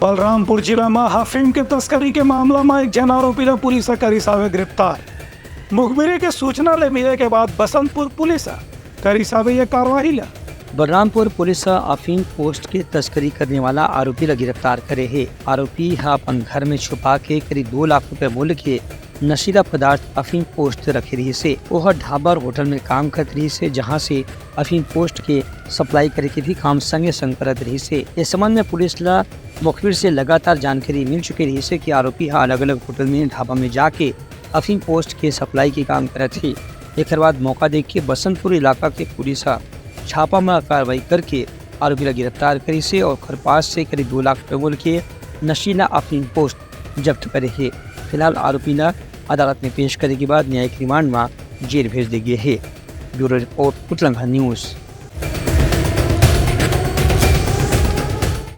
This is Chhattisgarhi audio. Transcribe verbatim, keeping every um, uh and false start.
बलरामपुर जिला म अफीम के तस्करी के मामला म एक झन आरोपी ल पुलिस ह करिस हावे गिरफ्तार। मुखबिरी के सूचना ले मिले के बाद बसंतपुर पुलिस ह करिस हावे ये कार्रवाई ल। बलरामपुर पुलिस ह अफीम पोस्ट के तस्करी करने वाला आरोपी ल गिरफ्तार करे हे। आरोपी ह अपन घर में छुपा के करीब दो लाख रुपए मूल्य के नशीला पदार्थ अफीम पोस्ट रखे रहिस हे। ओह ढाबा और होटल में काम करत रहिस हे, जहां से अफीम पोस्ट के सप्लाई करे के भी काम संगे संग करत रहिस हे। इस संबंध में पुलिस ला मुखबिर से लगातार जानकारी मिल चुके रहिस हे कि आरोपी ह अलग-अलग होटल में, ढाबा में जाके अफीम पोस्ट के सप्लाई के काम करत हे। एकर बाद मौका देख के बसंतपुर इलाका के पुलिस ह छापा म कार्रवाई करके आरोपी ला गिरफ्तार करिस हे और ओकर पास से करीब दो लाख रुपए मूल्य के नशीला अफीम पोस्ट जब्त करे हे। फिलहाल आरोपी ला अदालत में पेश करे के बाद न्यायिक रिमांड म जेल भेज दे गे हे। Bureau report, Utlangha news.